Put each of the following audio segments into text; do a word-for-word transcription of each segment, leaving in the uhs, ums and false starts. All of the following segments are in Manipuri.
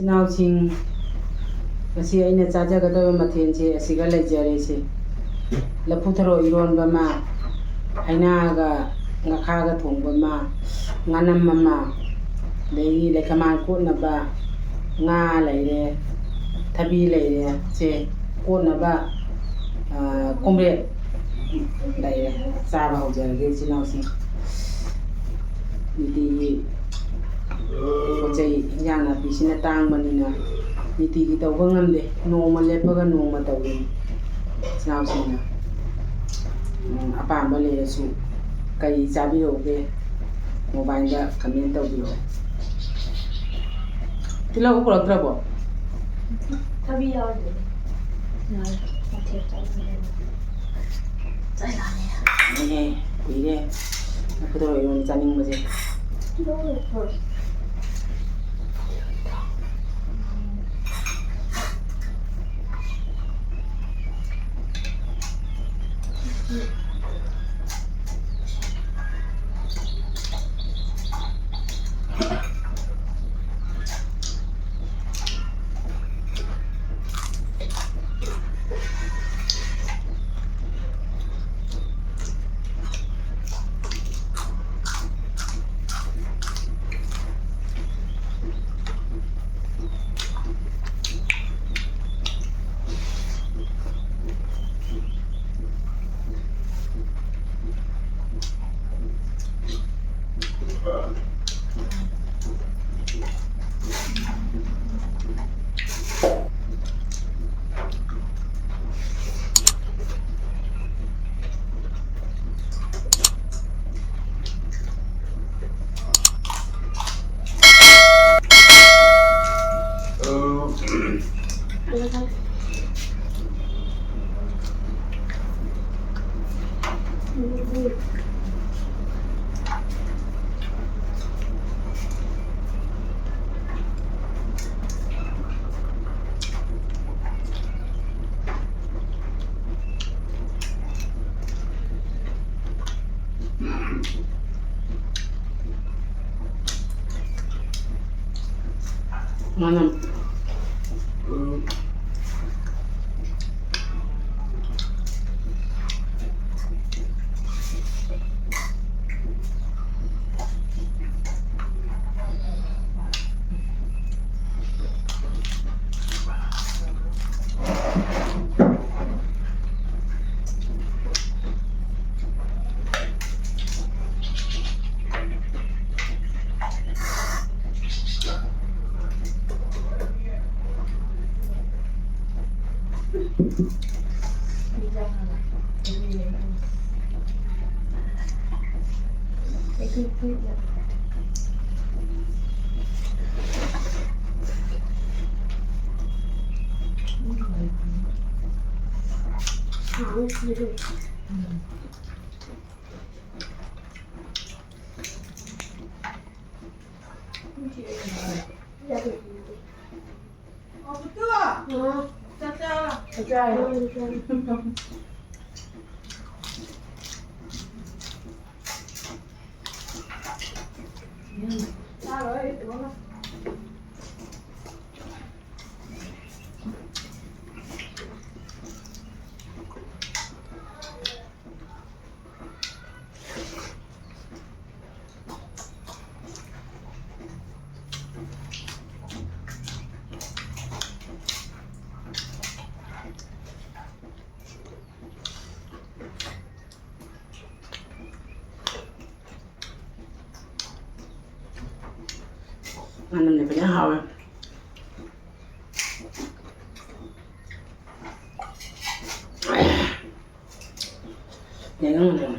ꯏꯅꯥꯎꯁꯤꯡ, ꯉꯁꯤ ꯑꯩꯅ ꯆꯥꯖꯒꯗꯕ ꯃꯊꯦꯜꯁꯦ ꯑꯁꯤꯒ ꯂꯩꯖꯔꯦꯁꯦ꯫ ꯂꯐꯨ ꯊꯔꯣ ꯏꯔꯣꯟꯕ ꯑꯃ, ꯍꯩꯅꯥꯒ ꯉꯥꯈꯥꯒ ꯊꯣꯡꯕ ꯑꯃ, ꯉꯥꯅꯝ ꯑꯃ, ꯑꯗꯒꯤ ꯂꯩꯈꯃꯥꯟ ꯀꯣꯠꯅꯕ ꯉꯥ ꯂꯩꯔꯦ, ꯊꯕꯤ ꯂꯩꯔꯦ꯫ ꯁꯦ ꯀꯣꯠꯅꯕ, ꯑ, ꯀꯣꯝꯄ꯭ꯔꯦꯛ ꯂꯩꯔꯦ꯫ ꯆꯥꯕ ꯍꯧꯖꯔꯒꯦ ꯏꯆꯤꯟ ꯏꯅꯥꯎꯁꯤꯡ꯫ ꯅꯨꯡꯇꯤꯒꯤ ꯄꯣꯠ ꯆꯩ ꯏꯟꯖꯥꯡ ꯅꯥꯄꯤꯁꯤꯅ ꯇꯥꯡꯕꯅꯤꯅ ꯅꯨꯡꯇꯤꯒꯤ ꯇꯧꯕ ꯉꯝꯗꯦ꯫ ꯅꯣꯡꯃ ꯂꯦꯞꯄꯒ ꯅꯣꯡꯃ ꯇꯧꯔꯤꯅꯤ ꯏꯆꯤꯟ ꯏꯅꯥꯎꯁꯤꯡꯅ꯫ ꯎꯝ, ꯑꯄꯥꯝꯕ ꯂꯩꯔꯁꯨ ꯀꯔꯤ ꯆꯥꯕꯤꯔꯛꯎꯒꯦ? ꯃꯣꯕꯥꯏꯜꯗ ꯀꯃꯦꯟ ꯇꯧꯕꯤꯔꯛꯑꯣ꯫ ꯇꯤꯜꯍꯧ ꯄꯨꯔꯛꯇ꯭ꯔꯕꯣ? ꯊꯕꯤ ꯌꯥꯎꯗꯦ꯫ ꯌꯥꯎꯗꯦ꯫ ꯃꯊꯦꯜ ꯆꯥꯅꯤꯡꯉꯦ꯫ ꯆꯥꯛ ꯂꯥꯝꯃꯦ꯫ ꯂꯥꯝꯃꯦꯍꯦ, ꯀꯨꯏꯔꯦ꯫ ꯂꯐꯨ ꯊꯔꯣ ꯏꯔꯣꯟꯕ ꯆꯥꯅꯤꯡꯕꯁꯦ꯫ ꯃꯥꯅ, ꯎꯝ, ꯃꯅꯝꯗꯤ ꯐꯖꯅ ꯍꯥꯎꯋꯦ꯫ ꯌꯥꯏꯉꯪ ꯃꯅꯝ꯫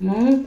ꯎꯝ꯫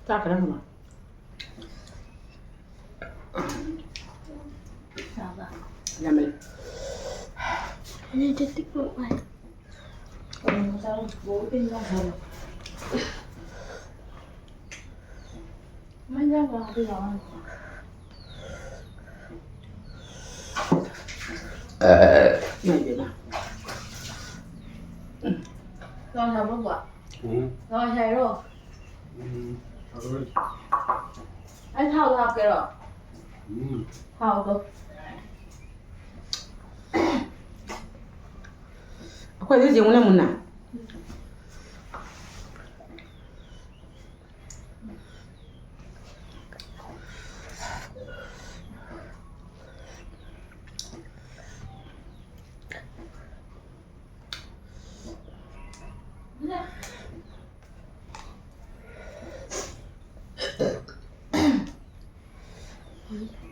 ꯆꯥꯛ ꯈꯔ ꯍꯪꯉꯣ꯫ ꯌꯥꯝꯃꯦ꯫ ꯏꯃꯥꯏ ꯄꯦꯝꯃ꯫ ꯂꯥꯎ ꯁꯥꯕ꯭ꯔꯣ? ꯎꯝ꯫ ꯂꯥꯎ ꯁꯥꯏꯔꯣ? ꯎꯝ꯫ ꯑꯩ ꯊꯥꯎꯗꯣ ꯍꯥꯞꯀꯦꯔꯣ? ꯎꯝ꯫ ꯊꯥꯎꯗꯣ꯫ ꯑꯩꯈꯣꯏꯗ ꯌꯦꯡꯉꯨꯅꯦ ꯃꯨꯟꯅ꯫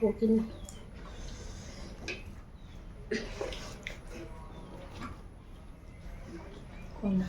ꯀꯣꯀꯤꯜ꯫ ꯀꯣꯟꯅ꯫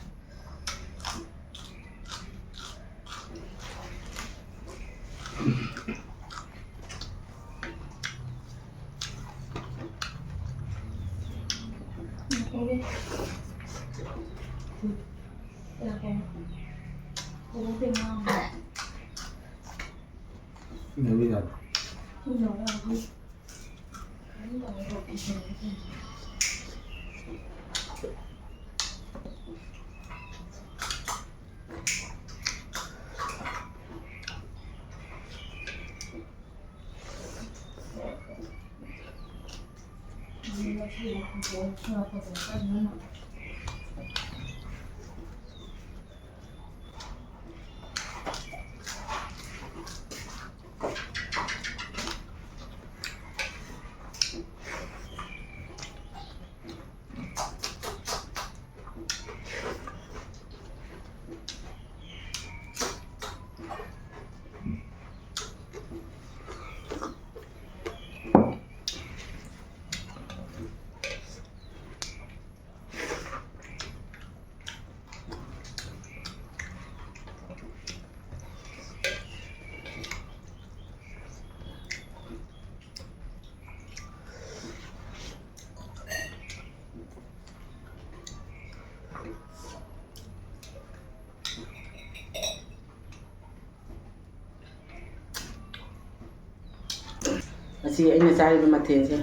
ꯉꯁꯤ ꯑꯩꯅ ꯆꯥꯔꯤꯕ ꯃꯊꯦꯜꯁꯦ,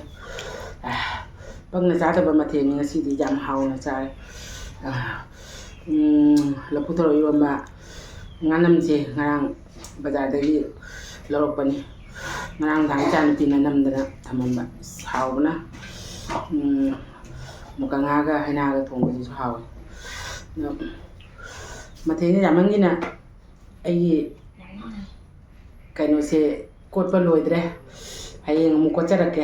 ꯑꯥ, ꯄꯪꯅ ꯆꯥꯗꯕ ꯃꯊꯦꯜꯅꯤ ꯉꯁꯤꯗꯤ, ꯌꯥꯝ ꯍꯥꯎꯅ ꯆꯥꯔꯦ꯫ ꯑꯥ, ꯎꯝ, ꯂꯐꯨ ꯊꯔꯣ ꯏꯔꯣꯝꯕ, ꯉꯥꯅꯝꯁꯦ ꯉꯔꯥꯡ ꯕꯖꯥꯔꯗꯒꯤ ꯂꯧꯔꯛꯄꯅꯤ꯫ ꯉꯔꯥꯡ ꯅꯨꯡꯗꯥꯡ ꯏꯆꯥꯅꯨꯄꯤꯅ ꯅꯝꯗꯅ ꯊꯝꯃꯝꯕ꯫ ꯑꯁ, ꯍꯥꯎꯕꯅ꯫ ꯎꯝ, ꯃꯨꯀ ꯉꯥꯒ ꯍꯩꯅꯥꯒ ꯊꯣꯡꯕꯁꯤꯁꯨ ꯍꯥꯎꯋꯦ꯫ ꯑꯗꯣ ꯃꯊꯦꯜꯁꯦ ꯌꯥꯝꯃꯟꯒꯤꯅ ꯑꯩꯒꯤ ꯀꯩꯅꯣꯁꯦ ꯀꯣꯠꯄ ꯂꯣꯏꯗ꯭ꯔꯦ꯫ ꯍꯌꯦꯡ ꯑꯃꯨꯛ ꯀꯣꯠꯆꯔꯛꯀꯦ꯫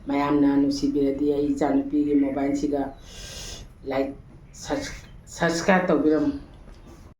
ꯃꯌꯥꯝꯅ ꯅꯨꯡꯁꯤꯕꯤꯔꯗꯤ ꯑꯩ ꯏꯆꯥꯅꯨꯄꯤꯒꯤ ꯃꯣꯕꯥꯏꯜꯁꯤꯗ like, subs-, subscribe ꯇꯧꯕꯤꯔꯝꯃꯨ꯫